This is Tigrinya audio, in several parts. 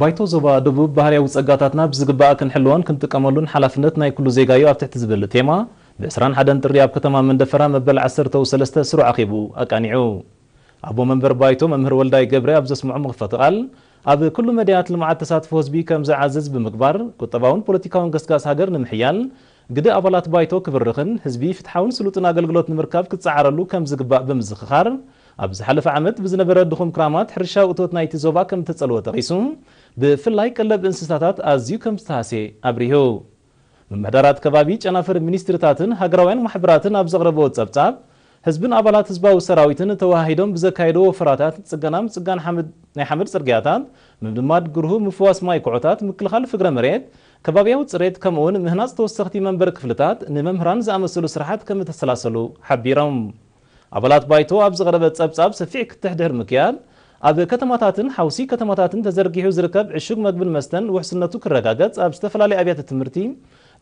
ባይቶ ዞባ ደቡብ ባህርያዊ ጸጋታትና ብዝግባእ ክንሕልዎን ክንጥቀመሉን ሓላፍነት ናይ ኩሉ ዜጋ እዩ ኣብ ትሕቲ ዝብል ቴማ፣ ብ ዕስራን ሓደን ጥሪ ኣብ ከተማ መንደፈራ መበል ዓሰርተው ሰለስተ ስሩዕ ኣኼቡ ኣቃኒዑ። ኣቦ መንበር ባይቶ መምህር ወልዳይ ገብረ ኣብ ዘስምዖ መኽፈቲ ቃል፣ ኣብ ኩሉ መዳያት ልምዓት ተሳትፎ ህዝቢ ከም ዝዓዝዝ ብምግባር፣ ቁጠባውን ፖለቲካውን ገስጋስ ሃገር ንምሕያል፣ ግደ ኣባላት ባይቶ ክብርኽን ህዝቢ ፍትሓውን ስሉጥን ኣገልግሎት ንምርካብ ክጸዓረሉ ከም ዝግባእ ብምዝኽኻር፣ ኣብ ዝሓለፈ ዓመት ብዝነበረ ድኹም ክራማት ሕርሻዊ እቶት ናይቲ ዞባ ከም እተጸልወ ጠቒሱ፣ ብፍላይ ቀለብ እንስሳታት ኣዝዩ ከም ዝተሃስየ ኣብሪሁ። ምምሕዳራት ከባቢ፣ ጨናፍር ሚኒስትሪታትን ሃገራውያን ማሕበራትን ኣብ ዘቕረብዎ ጸብጻብ፣ ህዝብን ኣባላት ህዝባዊ ሰራዊትን ተወሃሂዶም ብዘካየድዎ ወፈራታት ጽገና ምጽጋን ሓመድ፣ ናይ ሓመድ ጽርግያታት፣ ምድማድ ግርሁ፣ ምፍዋስ ማይ ኩዖታት፣ ምክልኻል ፍግረ መሬት፣ ከባብያዊ ጽሬት፣ ከምኡውን ምህናጽ ተወሰኽቲ መንበሪ ክፍልታት ንመምህራን ዝኣመሰሉ ስራሓት ከም እተሰላሰሉ ሓቢሮም። ኣባላት ባይቶ ኣብ ዝቐረበ ጸብጻብ ሰፊሕ ክትሕ ድሕሪ ምክያድ፣ ኣብ ከተማታትን ሓውሲ ከተማታትን ተዘርጊሑ ዝርከብ ዕሹግ መግብን መስተን ውሕስነቱ ክረጋገጽ፣ ኣብ ዝተፈላለዩ ኣብያተ ትምህርቲ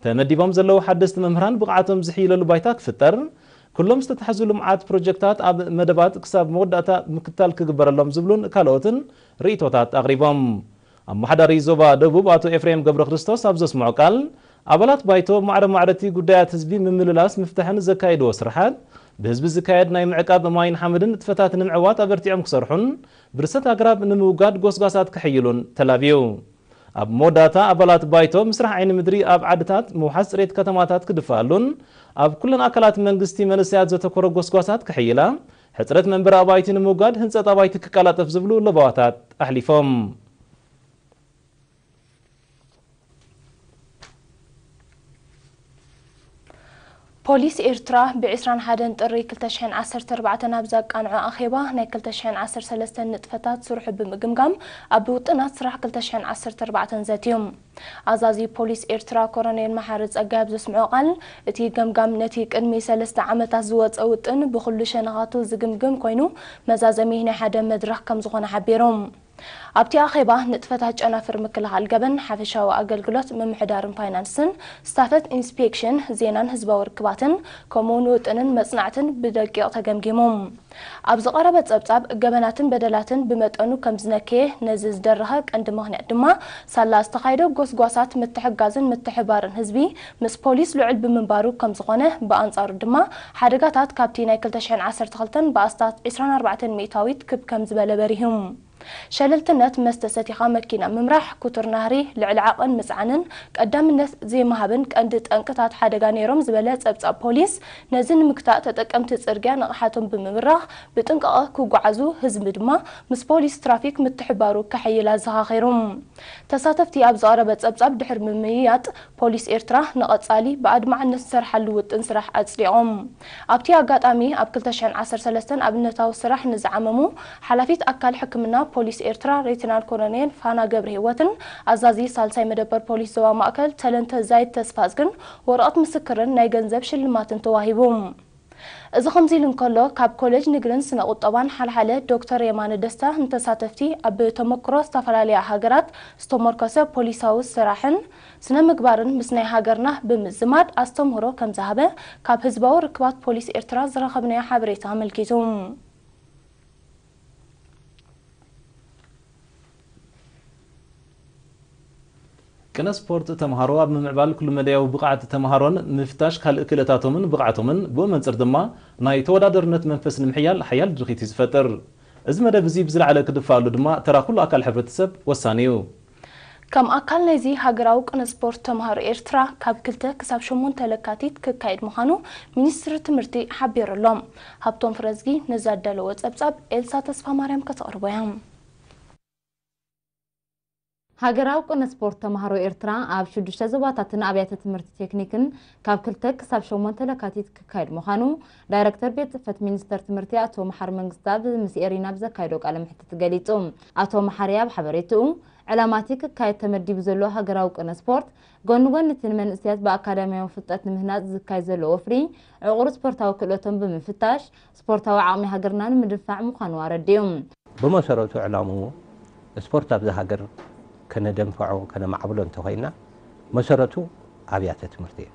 ተመዲቦም ዘለዉ ሓደስቲ መምህራን ብቕዓቶም ዝሕይለሉ ባይታ ክፍጠር፣ ኩሎም ዝተታሕዙ ልምዓት ፕሮጀክታት ኣብ መደባት ክሳብ መወዳእታ ምክትታል ክግበረሎም ዝብሉን ካልኦትን ርእይቶታት ኣቕሪቦም። ኣመሓዳሪ ዞባ ደቡብ ኣቶ ኤፍሬም ገብረክርስቶስ ኣብ ዘስምዖ ቃል፣ ኣባላት ባይቶ ማዕረ ማዕረቲ ጉዳያት ህዝቢ ምምልላስ ምፍታሕን ዘካየድዎ ስርሓት፣ ብህዝቢ ዝካየድ ናይ ምዕቃብ ማይን ሓመድን ንጥፈታት ንምዕዋት ኣበርቲዖም ክሰርሑን ብርሰት ኣግራብ ንምውጋድ ጎስጓሳት ክሕይሉን ተላብዩ። ኣብ መወዳእታ ኣባላት ባይቶ ምስራሕ ዓይኒ ምድሪ ኣብ ዓድታት ምውሓስ ጽሬት ከተማታት ክድፍኣሉን ኣብ ኩለን ኣካላት መንግስቲ መንእሰያት ዘተኮረ ጎስጓሳት ክሕይላ፣ ሕጽረት መንበሪ ኣባይቲ ንምውጋድ ህንጸት ኣባይቲ ክቀላጠፍ ዝብሉ ለበዋታት ኣሕሊፎም። ፖሊስ ኤርትራ ብ ዕስራን ሓደን ጥሪ ክልተ ሽሕን ዓሰርተ ኣርባዕተን ኣብ ዘቃንዖ ኣኼባ ናይ ክልተ ሽሕን ዓሰርተ ሰለስተን ንጥፈታት ስርሑ ብምግምጋም ኣብ ውጥናት ስራሕ ክልተ ሽሕን ዓሰርተ ኣርባዕተን ዘትዩ። ኣዛዚ ፖሊስ ኤርትራ ኮሎኔል መሓሪ ጸጋይ ኣብ ዘስምዖ ቃል፣ እቲ ገምጋም ነቲ ቅድሚ ሰለስተ ዓመታት ዝወጸ ውጥን ብኹሉ ሸነኻቱ ዝግምግም ኮይኑ፣ መዛዘሚ ናይ ሓደ መድረኽ ከም ዝኾነ ሓቢሩ። ኣብቲ ኣኼባ ንጥፈታት ጨናፍር ምክልኻል ገበን፣ ሓፈሻዊ ኣገልግሎት ምምሕዳርን ፋይናንስን፣ ስታተት ኢንስፔክሽን፣ ዜናን ህዝባዊ ርክባትን፣ ከምኡውን ውጥንን መጽናዕትን ብደቂቕ ተገምጊሙ። ኣብ ዝቐረበ ጸብጻብ፣ ገበናትን በደላትን ብመጠኑ ከም ዝነከየ፣ ነዚ ዝደረኸ ቀንዲ ምኽንያት ድማ ሳላ ዝተኻየደ ጎስጓሳት ምትሕግጋዝን ምትሕብባርን ህዝቢ ምስ ፖሊስ ልዑል ብምንባሩ ከም ዝኾነ፣ ብኣንጻሩ ድማ ሓደጋታት ካብቲ ናይ ክልተ ሽሕን ዓሰርተ ክልተን ብኣስታት ዕስራን ኣርባዕተን ሚእታዊት ክብ ከም ዝበለ በሪሁ። ሸለልትነት፣ መስተ ሰቲኻ መኪና ምምራሕ፣ ክቱር ናህሪ፣ ልዕሊ ዓቐን ምጽዓንን ቀዳምነት ዘይምሃብን ቀንዲ ጠንቅታት ሓደጋ ነይሮም ዝበለ ጸብጻብ ፖሊስ፣ ነዚ ንምግታእ ተጠቀምቲ ጽርግያ ንቕሓቶም ብምብራኽ ብጥንቃቐ ክጓዓዙ፣ ህዝቢ ድማ ምስ ፖሊስ ትራፊክ ምትሕባሩ ከሐይል ኣዘኻኺሩ። ተሳተፍቲ ኣብ ዝቐረበ ጸብጻብ ድሕሪ ምምይያጥ፣ ፖሊስ ኤርትራ ንቐጻሊ ብኣድማዕነት ዝሰርሓሉ ውጥን ስራሕ ኣጽዲቖም። ኣብቲ ኣጋጣሚ፣ ኣብ ክልተ ሽሕን ዓሰርተ ሰለስተን ኣብነታዊ ስራሕ ንዝዓመሙ ሓላፊት ኣካል ሕክምና ፖሊስ ኤርትራ ሌተናል ኮሎኔል ፋና ገብረሂወትን ኣዛዚ ሳልሳይ መደበር ፖሊስ ዞባ ማእከል ተለንተ ዛይድ ተስፋዝግን ወረቐት ምስክርን ናይ ገንዘብ ሽልማትን ተዋሂቡ። እዚ ከምዚ ኢሉ እንከሎ፣ ካብ ኮሌጅ ንግድን ስነ ቁጠባን ሓልሓለ ዶክተር የማነ ደስታ ንተሳተፍቲ ኣብ ተመክሮ ዝተፈላለያ ሃገራት ዝተመርኮሰ ፖሊሳዊ ስራሕን ስነ ምግባርን ምስ ናይ ሃገርና ብምዝማድ ኣስተምህሮ ከም ዝሃበ ካብ ህዝባዊ ርክባት ፖሊስ ኤርትራ ዝረኸብናዮ ሓበሬታ ኣመልኪቱ። ቅነ ስፖርት ተምሃሮ ኣብ ምምዕባል ኩሉ መዳያዊ ብቕዓት ተምሃሮን ምፍታሽ ካልእ ክእለታቶምን ብቕዓቶምን ብኡ መንጽር ድማ ናይ ተወዳደርነት መንፈስ ንምሕያል ሓያል ድርኺት እዩ ዝፈጥር። እዚ መደብ እዚ ብዝለዓለ ክድፋኣሉ ድማ ተራ ኩሉ ኣካል ሕብረተሰብ ወሳኒ እዩ። ከም ኣካል ናይዚ ሃገራዊ ቅነ ስፖርት ተምሃሮ ኤርትራ ካብ ክልተ ክሳብ ሸሞንተ ለካቲት ክካየድ ምዃኑ ሚኒስትሪ ትምህርቲ ሓቢሩ ኣሎ። ሃብቶም ፍረዝጊ ነዚ ኣዳለዎ ጸብጻብ ኤልሳ ተስፋማርያም ከተቕርቦ እያ። ሃገራዊ ቅነ ስፖርት ተምሃሮ ኤርትራ ኣብ ሽዱሽተ ዞባታትን ኣብያተ ትምህርቲ ቴክኒክን ካብ ክልተ ክሳብ ሸሞንተ ለካቲት ክካየድ ምዃኑ ዳይረክተር ቤት ጽሕፈት ሚኒስተር ትምህርቲ ኣቶ መሓሪ መንግስተኣብ ምስ ኤሪና ብዘካየዶ ቃለ መሕትት ገሊጹ። ኣቶ መሓሪ ኣብ ሓበሬትኡ፣ ዕላማ እቲ ክካየድ ተመዲቡ ዘሎ ሃገራዊ ቅነ ስፖርት፣ ጎኒ ጎኒ እቲ ንመንእሰያት ብኣካዳሚያዊ ፍልጠት ንምህናጽ ዝካየድ ዘሎ ወፍሪ፣ ዕቑር ስፖርታዊ ክእለቶም ብምፍታሽ፣ ስፖርታዊ ዓቕሚ ሃገርና ንምድንፋዕ ምዃኑ ኣረዲኡ። ብመሰረቱ ዕላምኡ ስፖርት ኣብዚ ሃገር ከነደንፍዖ፣ ከነማዕብሎ እንተኾይና፣ መሰረቱ ኣብያተ ትምህርቲ እየን።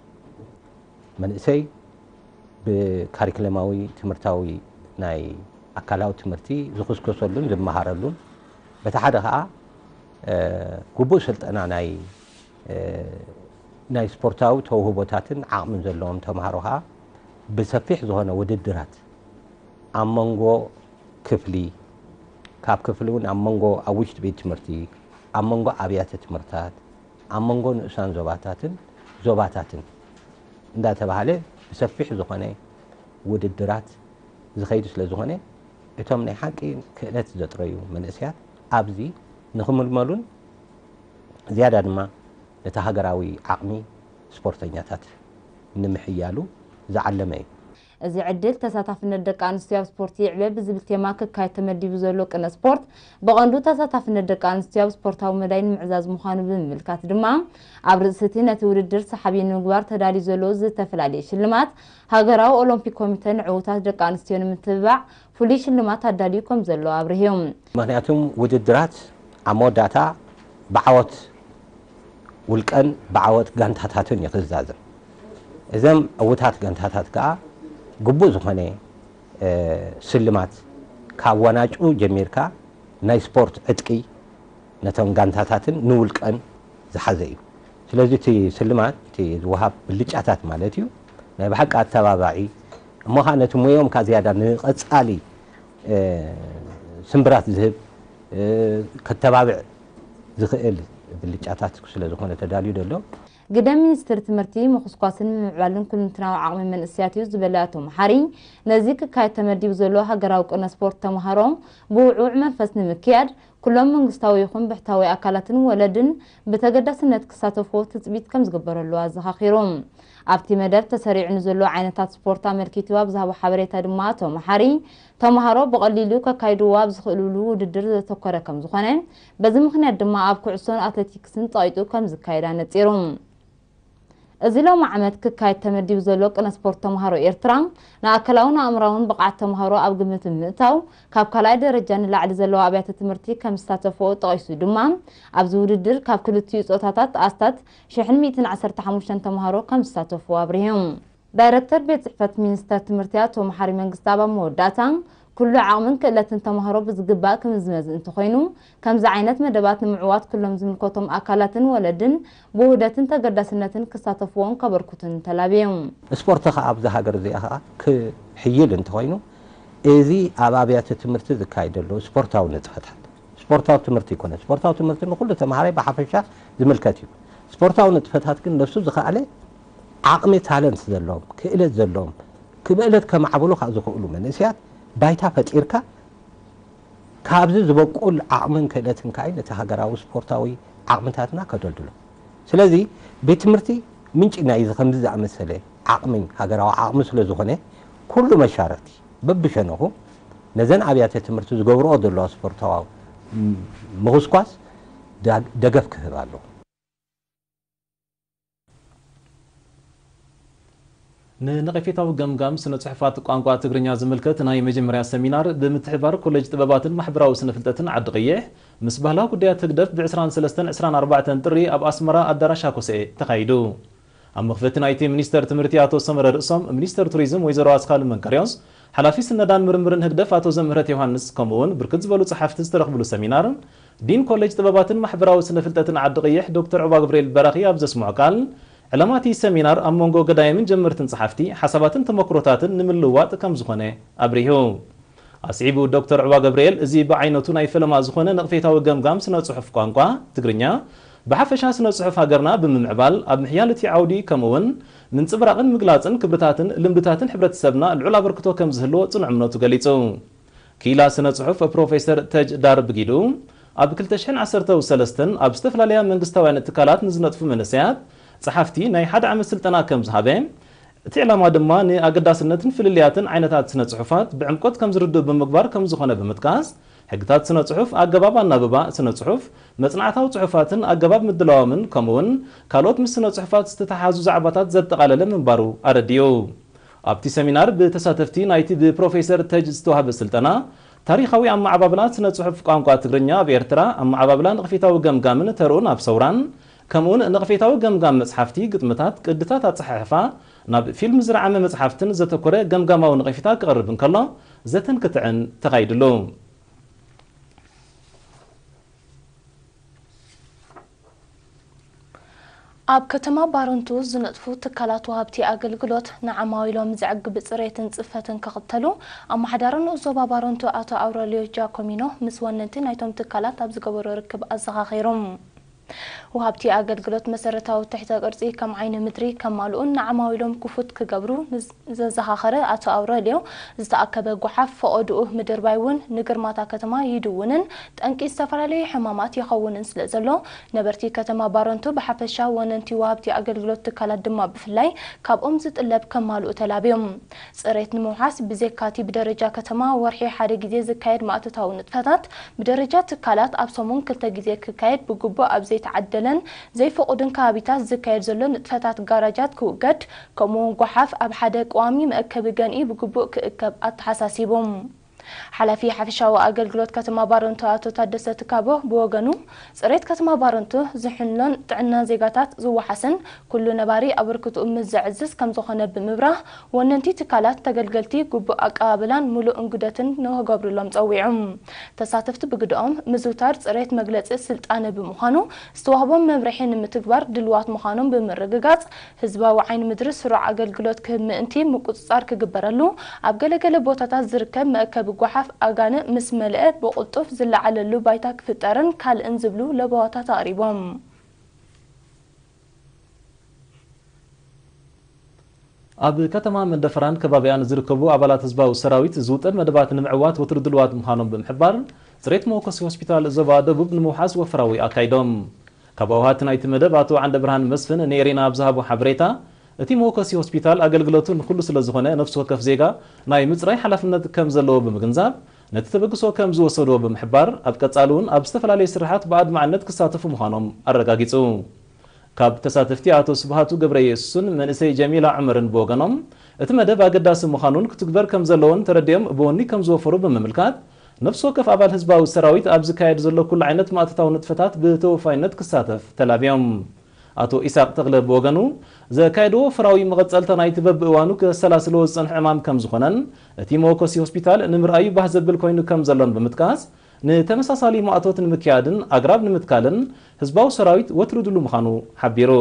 መንእሰይ ብካሪክለማዊ ትምህርታዊ ናይ ኣካላዊ ትምህርቲ ዝኹስኮሰሉን ዝመሃረሉን፣ በቲ ሓደ ኸኣ ግቡእ ስልጠና ናይ ናይ ስፖርታዊ ተውህቦታትን ዓቕምን ዘለዎም ተምሃሮ ከዓ ብሰፊሕ ዝኾነ ውድድራት ኣብ መንጎ ክፍሊ፣ ካብ ክፍሊ እውን ኣብ መንጎ ኣብ ውሽጢ ቤት ትምህርቲ፣ ኣብ መንጎ ኣብያተ ትምህርታት፣ ኣብ መንጎ ንኡሳን ዞባታትን ዞባታትን እንዳተባሃለ ብሰፊሕ ዝኾነ ውድድራት ዝኸይዱ ስለ ዝኾነ፣ እቶም ናይ ሓቂ ክእለት ዘጥረዩ መንእሰያት ኣብዚ ንኽምልመሉን ዝያዳ ድማ ነቲ ሃገራዊ ዓቕሚ ስፖርተኛታት ንምሕያሉ ዝዓለመ እዩ። እዚ ዕድል ተሳታፍነት ደቂ ኣንስትዮ ኣብ ስፖርት ይዕበ ብዝብል ቴማ ክካየድ ተመዲቡ ዘሎ ቅነ ስፖርት ብቐንዱ ተሳታፍነት ደቂ ኣንስትዮ ኣብ ስፖርታዊ መዳይ ንምዕዛዝ ምዃኑ ብምምልካት ድማ ኣብ ርእሲ እቲ ነቲ ውድድር ሰሓቢ ንምግባር ተዳልዩ ዘሎ ዝተፈላለየ ሽልማት ሃገራዊ ኦሎምፒክ ኮሚተ ንዕዉታት ደቂ ኣንስትዮ ንምትብባዕ ፍሉይ ሽልማት ኣዳልዩ ከም ዘሎ ኣብርህዮም። ምክንያቱም ውድድራት ኣብ መወዳእታ ብዓወት ውልቀን ብዓወት ጋንታታትን እዩ ክዛዘም። እዘም ዕውታት ጋንታታት ከዓ ግቡእ ዝኾነ ስልማት ካብ ዋናጭኡ ጀሚርካ ናይ ስፖርት ዕጥቂ ነቶም ጋንታታትን ንውልቀን ዝሓዘ እዩ። ስለዚ እቲ ስልማት እቲ ዝወሃብ ብልጫታት ማለት እዩ ናይ ብሓቂ ኣተባባዒ እሞ ከዓ ነቲ ሙዮምካ ዝያዳ ንቐፃሊ ስምብራት ዝህብ ከተባብዕ ዝኽእል ብልጫታት ስለ ዝኾነ ተዳልዩ ዘሎ። ግደ ሚኒስትሪ ትምህርቲ ምኹስኳስን ምምዕባልን ኩልንትናዊ ዓቕሚ መንእስያት እዩ ዝበለ ኣቶ መሓሪ፣ ነዚ ክካየድ ተመዲቡ ዘሎ ሃገራዊ ቅነ ስፖርት ተምሃሮ ብውዕውዕ መንፈስ ንምክያድ ኩሎም መንግስታዊ ይኹን ብሕታዊ ኣካላትን ወለድን ብተገዳስነት ክሳተፍዎ ትፅቢት ከም ዝግበረሉ ኣዘኻኺሩ። ኣብቲ መደብ ተሰሪዑ ንዘሎ ዓይነታት ስፖርት ኣመልኪቱ ኣብ ዝሃቦ ሓበሬታ ድማ ኣቶ መሓሪ፣ ተምሃሮ ብቐሊሉ ከካይድዎ ኣብ ዝኽእልሉ ውድድር ዘተኮረ ከም ዝኾነ፣ በዚ ምኽንያት ድማ ኣብ ኩዕሶን ኣትሌቲክስን ጸቒጡ ከም ዝካየድ ኣነጺሩ። እዚ ሎሚ ዓመት ክካየድ ተመዲቡ ዘሎ ቅነ ስፖርት ተምሃሮ ኤርትራ፣ ንኣካላውን ኣእምራውን ብቕዓት ተምሃሮ ኣብ ግምት ብምእታው፣ ካብ ካልኣይ ደረጃ ንላዕሊ ዘለዋ ኣብያተ ትምህርቲ ከም ዝሳተፍኦ ጠቒሱ ድማ፣ ኣብዚ ውድድር ካብ ክልቲኡ ጾታታት ኣስታት ሽሕን ሚእትን ዓሰርተ ሓሙሽተን ተምሃሮ ከም ዝሳተፍዎ ኣብሪሁ። ዳይረክተር ቤት ጽሕፈት ሚኒስተር ትምህርቲ ኣቶ መሓሪ መንግስተኣብ ኣብ መወዳእታ፣ ኩሉ ዓቕምን ክእለትን ተምሃሮ ብዝግባእ ክምዝመዝ እንተኾይኑ፣ ከምዚ ዓይነት መደባት ንምዕዋት ኩሎም ዝምልከቶም ኣካላትን ወለድን ብውህደትን ተገዳስነትን ክሳተፍዎን ከበርክቱን ተላብዮም። ስፖርት ከኣ ኣብዚ ሃገር እዚኣ ከኣ ክሕይል እንተኾይኑ፣ እዚ ኣብ ኣብያተ ትምህርቲ ዝካየድ ዘሎ ስፖርታዊ ንጥፈታት፣ ስፖርታዊ ትምህርቲ ይኮነ፣ ስፖርታዊ ትምህርቲ ንኩሉ ተምሃራይ ብሓፈሻ ዝምልከት እዩ። ስፖርታዊ ንጥፈታት ግን ነብሱ ዝኸኣለ ዓቕሚ፣ ታለንት ዘለዎም፣ ክእለት ዘለዎም፣ ክእለት ከማዕብሉ ካብ ዝኽእሉ መንእሰያት ባይታ ፈጢርካ ካብዚ ዝበቁል ዓቕምን ክእለትን ከኣ ነቲ ሃገራዊ ስፖርታዊ ዓቕምታትና ከደልድሎ። ስለዚ ቤት ትምህርቲ ምንጪ ናይዚ ከምዚ ዝኣመሰለ ዓቕሚ፣ ሃገራዊ ዓቕሚ ስለ ዝኾነ ኩሉ መሻርኽቲ በብሸነኹ ነዘን ኣብያተ ትምህርቲ ዝገብርኦ ዘለዋ ስፖርታዊ ምኹስኳስ ዳ-፣ ደገፍ ክህብ ኣለዎ። ንነቐፌታዊ ገምጋም ስነ ጽሑፋት ቋንቋ ትግርኛ ዝምልከት ናይ መጀመርያ ሰሚናር ብምትሕብባር ኮሌጅ ጥበባትን ማሕበራዊ ስነ ፍልጠትን ዓዲ ቀይሕ ምስ ባህላዊ ጉዳያት ህግደፍ ብ ዕስራን ሰለስተን ዕስራን ኣርባዕተን ጥሪ ኣብ ኣስመራ ኣዳራሽ ኣኮሰኤ ተኻይዱ። ኣብ መኽፈቲ ናይቲ ሚኒስተር ትምህርቲ ኣቶ ሰመረ ርእሶም፣ ሚኒስተር ቱሪዝም ወይዘሮ ኣስካል መንቀርዮስ፣ ሓላፊ ስነዳን ምርምርን ህግደፍ ኣቶ ዘምህረት ዮሃንስ ከምኡውን ብርክት ዝበሉ ጸሓፍቲ ዝተረኽብሉ ሰሚናር ዲን ኮሌጅ ጥበባትን ማሕበራዊ ስነ ፍልጠትን ዓዲ ቀይሕ ዶክተር ዑባ ገብርኤል በራኺ ኣብ ዘስምዖ ቃል፣ ዕላማ እቲ ሰሚናር ኣብ መንጎ ገዳይምን ጀመርትን ጸሓፍቲ ሓሳባትን ተመክሮታትን ንምልውዋጥ ከም ዝኾነ ኣብሪሁ። ኣስዒቡ ዶክተር ዑባ ገብርኤል፣ እዚ ብዓይነቱ ናይ ፈለማ ዝኾነ ነቕፌታዊ ገምጋም ስነ ጽሑፍ ቋንቋ ትግርኛ ብሓፈሻ ስነ ጽሑፍ ሃገርና ብምምዕባል ኣብ ምሕያል እቲ ዓውዲ ከምኡውን ምንጽብራቕን ምግላጽን ክብርታትን ልምድታትን ሕብረተሰብና ልዑል ኣበርክቶ ከም ዝህልዎ ጽኑዕ እምነቱ ገሊጹ። ክኢላ ስነ ጽሑፍ ፕሮፌሰር ተጅ ዳር ብጊዱ ኣብ ክልተ ሽሕን ዓሰርተ ሰለስተን ኣብ ዝተፈላለያ መንግስታውያን ትካላት ንዝነጥፉ መንእሰያት ጸሓፍቲ ናይ ሓደ ዓመት ስልጠና ከም ዝሃበ፣ እቲ ዕላማ ድማ ንኣገዳስነትን ፍልልያትን ዓይነታት ስነ ጽሑፋት ብዕምቆት ከም ዝርድኡ ብምግባር ከም ዝኾነ ብምጥቃስ፣ ሕግታት ስነ ጽሑፍ፣ ኣገባብ ኣናብባ ስነ ጽሑፍ፣ መጽናዕታዊ ጽሑፋትን ኣገባብ ምድላዎምን ከምኡውን ካልኦት ምስ ስነ ጽሑፋት ዝተተሓሓዙ ዛዕባታት ዘጠቓለለ ምንባሩ ኣረዲኡ። ኣብቲ ሰሚናር ብተሳተፍቲ ናይቲ ብፕሮፌሰር ተጅ ዝተዋህበ ስልጠና፣ ታሪኻዊ ኣመዓባብላ ስነ ጽሑፍ ቋንቋ ትግርኛ ኣብ ኤርትራ፣ ኣመዓባብላ ነቕፌታዊ ገምጋምን ተርኡን ኣብ ሰውራን፣ ከምኡውን ነቕፌታዊ ገምጋም መጽሓፍቲ፣ ግጥምታት፣ ቅድታት ኣጸሓሕፋ፣ ናብ ፊልም ዝረዓመ መጽሓፍትን ዘተኮረ ገምጋማዊ ነቐፌታ ክቐርብ እንከሎ፣ ዘተን ክትዕን ተኻይድሉ። ኣብ ከተማ ባረንቱ ዝነጥፉ ትካላት ወሃብቲ ኣገልግሎት ንዓማዊሎም ዘዕግብ ጽሬትን ጽፈትን ክኽተሉ ኣመሓዳሪ ንኡስ ዞባ ባረንቱ ኣቶ ኣውረልዮ ጃኮሚኖ ምስ ወነንቲ ናይቶም ትካላት ኣብ ዝገበሮ ርክብ ኣዘኻኺሮም። ወሃብቲ ኣገልግሎት መሰረታዊ ትሕተ ቅርጺ ከም ዓይኒ ምድሪ ከማልኡን ንዓማዊሎም ክፉት ክገብሩ ዘዘኻኸረ ኣቶ ኣውረልዮ፣ ዝተኣከበ ጓሓፍ ፈቐድኡ ምድርባይ እውን ንግርማታ ከተማ ይድውንን ጠንቂ ዝተፈላለዩ ሕማማት ይኸውንን ስለ ዘሎ፣ ነበርቲ ከተማ ባረንቱ ብሓፈሻ፣ ወነንቲ ወሃብቲ ኣገልግሎት ትካላት ድማ ብፍላይ ካብኦም ዝጥለብ ከማልኡ ተላብዮም። ጽሬት ንምውሓስ ብዜካቲ ብደረጃ ከተማ ወርሒ ሓደ ግዜ ዝካየድ ማእቶታዊ ንጥፈታት ብደረጃ ትካላት ኣብ ሰሙን ክልተ ግዜ ክካየድ ብግቡእ ኣብ ዘይተዓደለን ዘይፍቑድን ከባቢታት ዝካየድ ዘሎ ንጥፈታት ጋራጃት ክውገድ፣ ከምኡውን ጓሓፍ ኣብ ሓደ ቀዋሚ መእከቢ ገንኢ ብግቡእ ክእከብ ኣተሓሳሲቦም። ሓላፊ ሓፈሻዊ ኣገልግሎት ከተማ ባረንቱ ኣቶ ታደሰ ትካቦ ብወገኑ፣ ጽሬት ከተማ ባረንቱ ዝሕሎን ጥዕና ዜጋታት ዝወሓስን ኩሉ ነባሪ ኣበርክትኡ ምስ ዘዕዝዝ ከም ዝኾነ ብምብራህ፣ ወነንቲ ትካላት ተገልገልቲ ግቡእ ኣቀባብላን ምሉእ እንግደትን ንክገብሩሎም ጸዊዖም። ተሳተፍቲ ብግደኦም፣ ምዝውታር ጽሬት መግለጺ ስልጣነ ብምዃኑ፣ ዝተዋህቦም መምርሒ ንምትግባር ድልዋት ምዃኖም ብምርግጋጽ፣ ህዝባዊ ዓይኒ ምድሪ ስሩዕ ኣገልግሎት ክህብ ምእንቲ ምቁጽጻር ክግበረሉ፣ ኣብ ገለገለ ቦታታት ዝርከብ መእከቢ ጓሓፍ ኣጋንእ ምስ መልአ ብቕልጡፍ ዝለዓለሉ ባይታ ክፍጠርን ካልእን ዝብሉ ለበዋታት ኣቕሪቦም። ኣብ ከተማ መንደፈራን ከባቢኣን ዝርከቡ ኣባላት ህዝባዊ ሰራዊት ዝውጠን መደባት ንምዕዋት ወትሩ ድልዋት ምዃኖም ብምሕባር፣ ጽሬት መወከሲ ሆስፒታል ዞባ ደቡብ ንምውሓስ ወፍራዊ ኣካይዶም። ካብ ኣውሃቲ ናይቲ መደብ ኣቶ ዓንደብርሃን መስፍን ንኤሬና ኣብ ዝሃቦ ሓበሬታ፣ እቲ መወከሲ ሆስፒታል ኣገልግሎቱ ንኹሉ ስለ ዝኾነ፣ ነፍሲ ወከፍ ዜጋ ናይ ምጽራይ ሓላፍነት ከም ዘለዎ ብምግንዛብ፣ ነቲ ተበግሶ ከም ዝወሰድዎ ብምሕባር፣ ኣብ ቀጻሊ እውን ኣብ ዝተፈላለዩ ስራሓት ብኣድማዕነት ክሳተፉ ምዃኖም ኣረጋጊጹ። ካብ ተሳተፍቲ ኣቶ ስብሃቱ ገብረየሱስን መንእሰይ ጀሚላ ዑመርን ብወገኖም፣ እቲ መደብ ኣገዳሲ ምዃኑን ክትግበር ከም ዘለዎን ተረዲኦም ብወኒ ከም ዝወፈሩ ብምምልካት፣ ነፍሲ ወከፍ ኣባል ህዝባዊ ሰራዊት ኣብ ዝካየድ ዘሎ ኩሉ ዓይነት ማእቶታዊ ንጥፈታት ብተወፋይነት ክሳተፍ ተላብዮም። ኣቶ ኢሳቅ ተኽለ ብወገኑ፣ ዘካየድዎ ወፍራዊ መቐጸልታ ናይቲ በብእዋኑ ከሰላስልዎ ዝጸንሑ ዕማም ከም ዝኾነን፣ እቲ መወከሲ ሆስፒታል ንምርኣዩ ባህ ዘብል ኮይኑ ከም ዘሎን ብምጥቃስ፣ ንተመሳሳሊ ማእቶት ንምክያድን ኣግራብ ንምትካልን ህዝባዊ ሰራዊት ወትሩ ድሉ ምዃኑ ሓቢሩ።